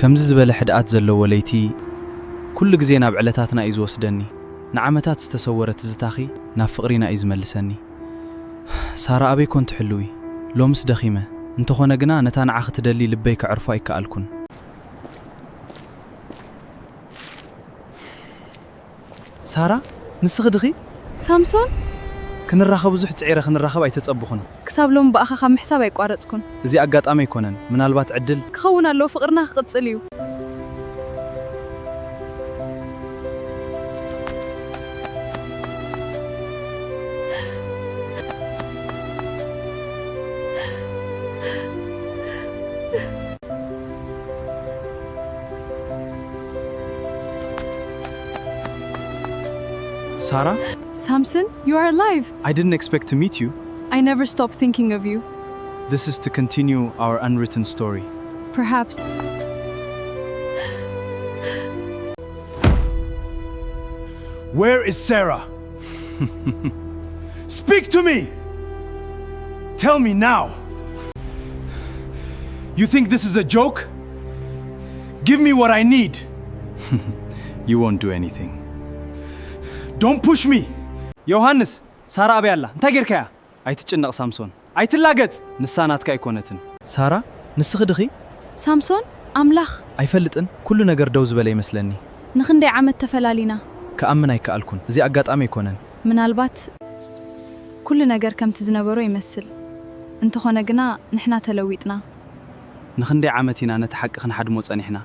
ከምዚ ዝበለ ሕድኣት ዘለዎ ለይቲ፣ ኩሉ ግዜ ናብ ዕለታትና እዩ ዝወስደኒ። ንዓመታት ዝተሰወረ ትዝታኺ ናብ ፍቕሪና እዩ ዝመልሰኒ። ሳራ፣ ኣበይ ኮን ትሕልዊ? ሎምስ ደኺመ። እንተኾነ ግና፣ ነታ ንዓኺ ትደሊ ልበይ ከዕርፎ ኣይከኣልኩን። ሳራ፣ ንስኺ ድኺ? ሳምሶን? ክንራኸብ ብዙሕ ጽዒረ፣ ክንራኸብ ኣይተጸብኹን። ክሳብ ሎሚ ብኣኻ ካብ ምሕሳብ ኣይቋረጽኩን። እዚ ኣጋጣሚ ኣይኮነን፣ ምናልባት ዕድል። ክኸውን ኣለዎ፣ ፍቕርና ክቕጽል እዩ። Sarah? Samson, you are alive! I didn't expect to meet you. I never stop thinking of you. This is to continue our unwritten story. Perhaps. Where is Sarah? Speak to me! Tell me now! You think this is a joke? Give me what I need! You won't do anything. Don't push me! ዮሃንስ፣ ሳራ ኣበይ ኣላ? እንታይ ጌርካያ? ኣይትጭነቕ ሳምሶን። ኣይትላገጽ! ንሳ ናትካ ኣይኮነትን። ሳራ፣ ንስኺ ድኺ? ሳምሶን፣ ኣምላኽ! ኣይፈልጥን፣ ኩሉ ነገር ደው ዝበለ ይመስለኒ። ንኽንደይ ዓመት ተፈላሊና? ክኣምን ኣይከኣልኩን። እዚ ኣጋጣሚ ኣይኮነን። ምናልባት ኩሉ ነገር ከምቲ ዝነበሮ ይመስል። እንተኾነ ግና ንሕና ተለዊጥና። ንኽንደይ ዓመት ኢና ነቲ ሓቂ ክንሓድሞ ጸኒሕና?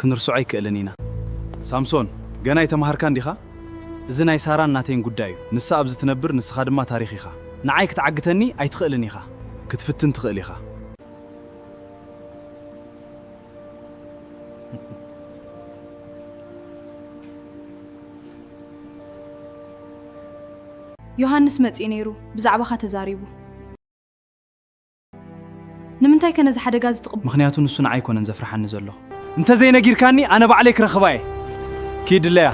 ክንርስዖ ኣይክእልን ኢና። ሳምሶን፣ ገና ኣይተማሃርካን ዲኻ? እዚ ናይ ሳራን ናተይን ጉዳይ እዩ። ንሳ ኣብዚ ትነብር፣ ንስኻ ድማ ታሪኽ ኢኻ። ንዓይ ክትዓግተኒ ኣይትኽእልን ኢኻ። ክትፍትን ትኽእል ኢኻ። ዮሃንስ መጺኡ ነይሩ፣ ብዛዕባኻ ተዛሪቡ። ንምንታይ ከ ነዚ ሓደጋ እዚ ትቕበ? ምኽንያቱ ንሱ ንዓይ ኣይኮነን ዘፍርሓኒ ዘሎ። እንተ ዘይነጊርካኒ፣ ኣነ ባዕለይ ክረኽባ እየ። ኪድ ድለያ።